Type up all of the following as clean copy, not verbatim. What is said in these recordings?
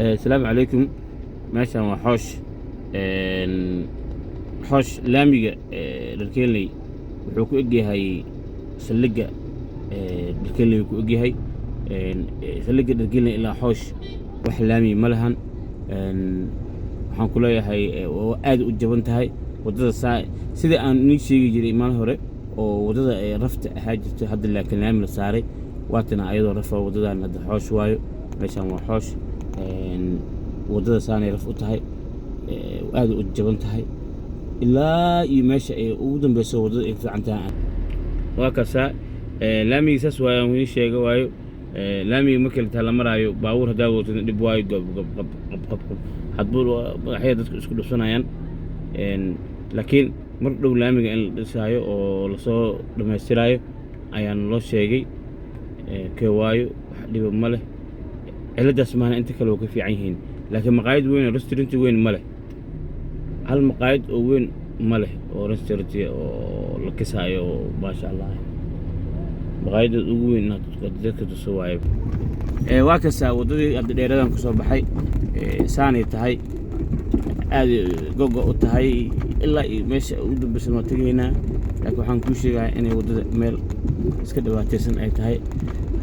Asalaamu calaykum. Meeshan waa Xoosh, Xoosh. Laamiga Dharkeenley wuxuu ku egyahay saldhigga Dharkeenley ku egyahay. Saldhigga Dharkeenley ilaa Xoosh wax laami ma lahan. Waxaan ku leeyahay, waa aad u jaban tahay waddada, saa sida aan inii sheegi jiray maalin hore oo waddada rafta ahaa jirto hadda, laakiin laami la saaray. Waatana ayadoo rafa waddadan hadda. Xoosh waayo, meeshan waa Xoosh. Waddada saanay raf u tahay, aad u jaban tahay ilaa iyo meesha ay ugu dambeyso waddada ay fiican tahay. Waa kasaa laamigii, saas waayo aan idiin sheega waayo. Laamigii markii la la maraayo, baabuur haddaa wadatid dhib waayo, gab gab qab qab qab qab, hadbuu madaxyada dadku isku dhufsanayaan. Laakiin mar dhow laamiga in la dhisaayo oo lasoo dhammaystiraayo ayaan loo sheegay. Kee waayo, wax dhiba ma leh ciladaas maahna, inta kale waa ka fiican yihiin. Laakiin maqaayad weyn oo restaurant weyn ma leh, hal maqaayad oo weyn ma leh oo restaurant oo la kisaayo oo maasha Allah. Maqaayadda ugu weyn inaad dadka tuso waayo. Waa kastaa waddadii hadda dheeradan kusoo baxay. Saanay tahay, aad gogo u tahay ilaa iyo meesha ugu dambaysan waa tegaynaa. Laakiin waxaan kuu sheegayaa inay waddada meel iska dhibaataysan ay tahay,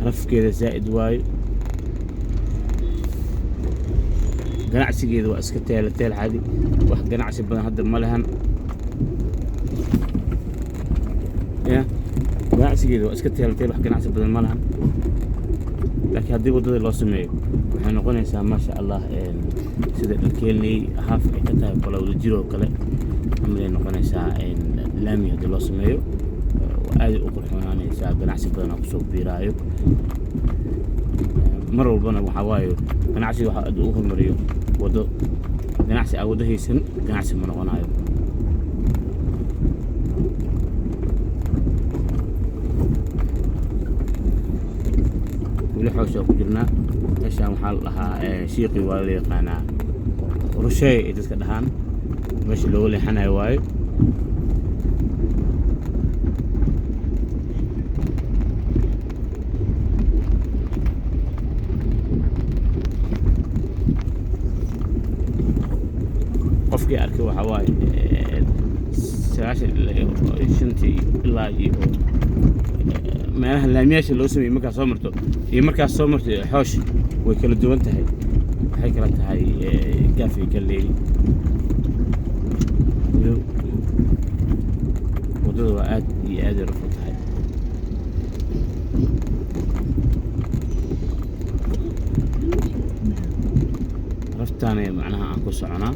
rafkeeda zaa'id waayo, ganacsigeeda waa iska teela teel xadi, wax ganacsi badan hadda ma lehan ya. Ganacsigeeda waa iska teela teel, wax ganacsi badan ma lahan. Laakiin haddii waddada loo sameeyo waxay noqonaysaa maasha Allah, sida Dharkeenley haaf ay ka tahay kale, wada jir oo kale camalay noqonaysaa. Laami haddii loo sameeyo waa aaday u qurxoonaanaysaa, ganacsi badan aa kusoo biiraayo. Mar walbana waxaa waaye ganacsiga waxaa aad ugu hormariyo waddo. Ganacsi aa waddo haysan ganacsi ma noqonayo. Weli Xooshaa ku jirnaa. Meeshaan waxaa la dhahaa Shiiqii, waa la yaqaanaa, Rusheey ay dadka dhahaan, meesha looga leexanayo waayo. Qofkii arkay waxaa waaye 95-tii ilaa iyo meelaha laamiyaasha loo sameeyey markaad soo marto iyo markaad soo marto Xoosh way kala duwan tahay, waxay kala tahay gaaf iyo galleeri. Walow waddada waa aad iyo aad ay raf u tahay, raftaana macnaha aan ku soconaa.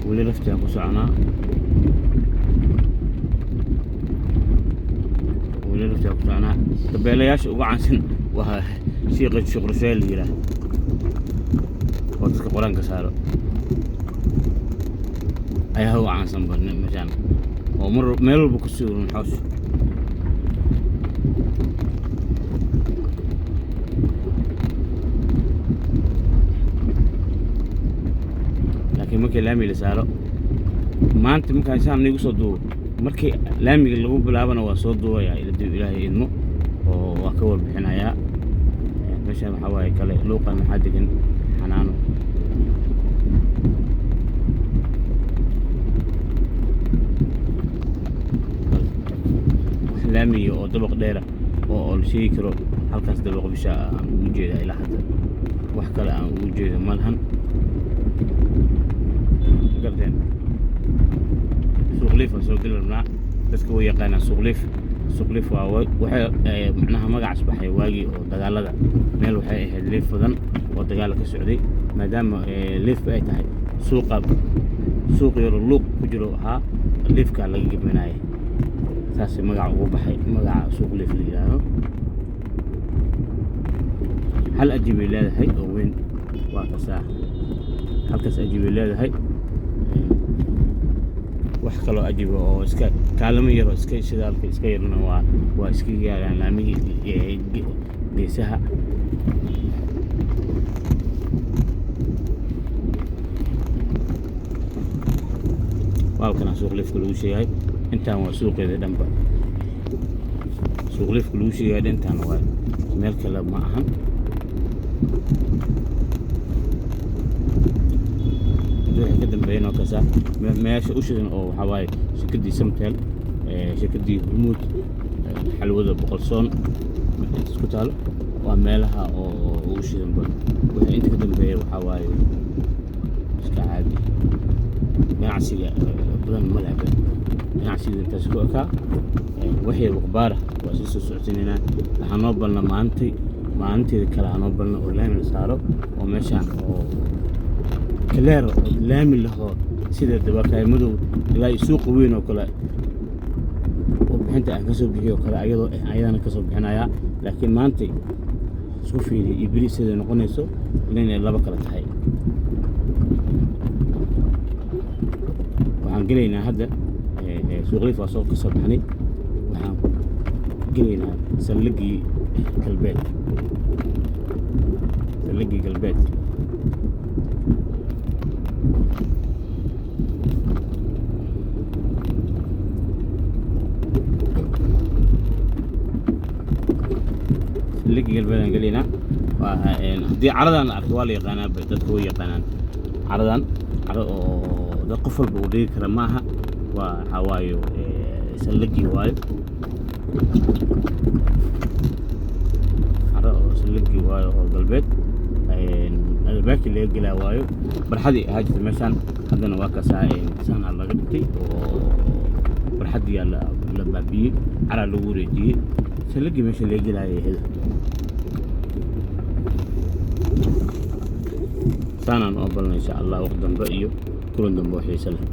Weli raftaan ku soconaa, weli raftaan ku soconaa. Tabeelayaasha ugu caansan waa Shiiqa Sheekh Rusheey la yidhaah oo dadka Qur-aanka saaro ayaa ugu caansan barne meeshaan oo mar meel walba ku sugan Xoosh. Laakiin markii laami la saaro maanta, markaan saan nigu soo duubo, markii laamiga lagu bilaabana waa soo duubayaa haduu Ilaahay idmo oo waa ka warbixinayaa. Meeshaan waxaa waaye kale luuqan waxaa degan Xanaano. Wax laamiga oo dabaq dheera oo la sheegi karo halkaas dabaq bisha aan ugu jeeda ilaa hadda, wax kale aan ugu jeedo ma lahan. Garteen, Suuqliif aan soo geli rabnaa. Dadka way yaqaanaan Suuqliif. Suuqliif waa waxay macnaha magacaas baxay waagii oo dagaalada. Meel waxay ahayd liif badan oo dagaala ka socday, maadaama liif ay tahay suuqa, suuq yaro luuq ku jiro ahaa, liifkaa laga gebinayay, saas magaca ugu baxay, magaca Suuq Liif la yidhaahdo. Hal ajibay leedahay oo weyn, waa kasaa, halkaas ajibay leedahay. Wax kaloo ajiba oo iska kaalamo yar oo iska shidaalka iska yarna waa iska yaalaan laamigii geesaha. Waalkana Suuqliifka lagu sheegahay intaan waa suuqeeda dhanba. Suuqliifka lagu sheegahay dhantaan waa, meel kale ma ahan. Wixii ka dambeeyana oo kasa meesha u shidan oo waxaa waaye shirkaddii Samtel, shirkaddii Hormuud, xalwada Boqolsoon isku taalo, waa meelaha oo ugu shidanba. Wixii inta ka dambeeya waxaa waaye iska caadi, ganacsiga badan ma lehba. Ganacsiga intaas ku ekaa. Wixii akhbaara waa sii soo socodsiinaynaa. Waxaa noo balna maantay, maalinteeda kale hanoo balna oo laami la saaro oo meeshaan oo clear oo laami lahoo, sida Dabakaay Madow ilaa iyo suuqa weyn oo kale oo bixinta aan kasoo bixiyo oo kale, ayadoo ayadana kasoo bixinayaa. Laakiin maantay isku fiiriya iyo beri siday noqonayso inay laba kala tahay. Waxaan gelaynaa hadda Suuqliif, waa soo kasoo baxnay. Waxaan gelaynaa saldhiggii galbeed, saldhiggii galbeed. Saldhiggii galbeed aan gelaynaa. Waa haddii caradan la arko waa la yaqaanaa, dadka way yaqaanaan caradan. Caro oo dad qof walba uu dhigi kara maaha. Waa waxaa waayo saldhiggii waayo, caro oo saldhiggii waayo oo galbeed albaabkii laga gelaa waayo. Barxadii ahaa jirta meeshaan, haddana waa kasaa saanaa laga dhigtay oo barxadii la baabiyey, caraa lagu wareejiyey. Saldhiggii meesha laga gelaayay ahayd. Saanaan oo balna insha Allah waqti dambe iyo kulan dambe oo xiise leh.